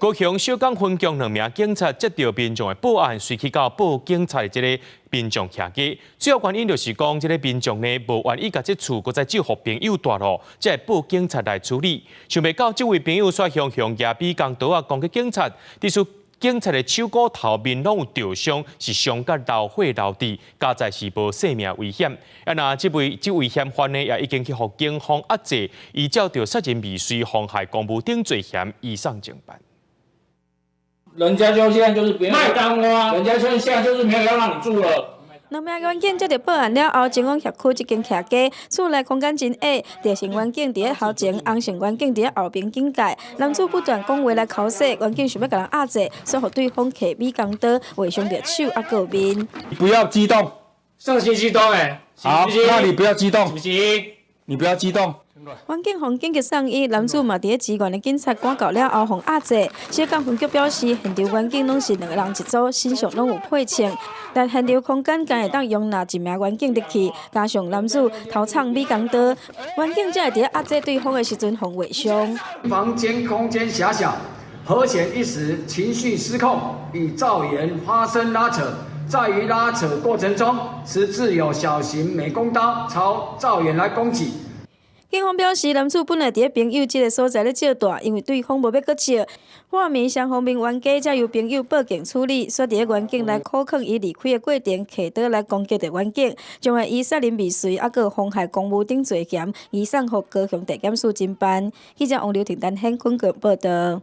高雄小港分局兩名警察接著民眾的報案，隨去到報警察的這个民眾徛家。主要原因就是講，這个民眾呢無願意共這厝閣再借予朋友蹛囉，才會報警察來處理。想袂到這位朋友煞雄雄舉美工刀仔攻擊警察，致使警察的手股頭面攏有著傷，是傷甲流血流滴，佳哉是無性命危險。啊，若這位嫌犯呢，也已經去予警方押解，依照著殺人未遂、妨害公務等罪嫌移送偵辦。人家就現在就是別麥當啊，人家現在就是沒有要讓你住了。兩名員警接著報案了後，前往轄區這間徛家，厝內空間真狹，白姓員警佇咧頭前，紅姓員警佇咧後邊警戒。男子不斷講話來剾洗，員警想欲共人壓制，煞予對方提美工刀劃傷著手猶閣面。不要激動，上星期動誒，好，那你不要激動，是不是？你不要激動。員警予緊急送醫，男子嘛佇咧支援的警察趕到了後，予壓制。小港分局表示，現場員警攏是兩個人一組，身上攏有配槍，但現場空間敢會當容納一名員警入去，加上男子頭藏美工刀，員警才會佇咧壓制對方的時陣予劃傷。房間空間狹小，何顯一時情緒失控，與趙元發生拉扯，在於拉扯過程中，持自有小型美工刀朝趙元來攻擊。警方表示，男子本來佇咧朋友這个所在咧借蹛，因為對方無欲閣借，畫面雙方面冤家才由朋友報警處理，煞佇咧員警來苦勸伊離開的過程，提刀來攻擊著員警，將會以殺人未遂，猶閣妨害公務等罪嫌，移送予高雄地檢署偵辦。記者王劉婷、陳顯坤報導。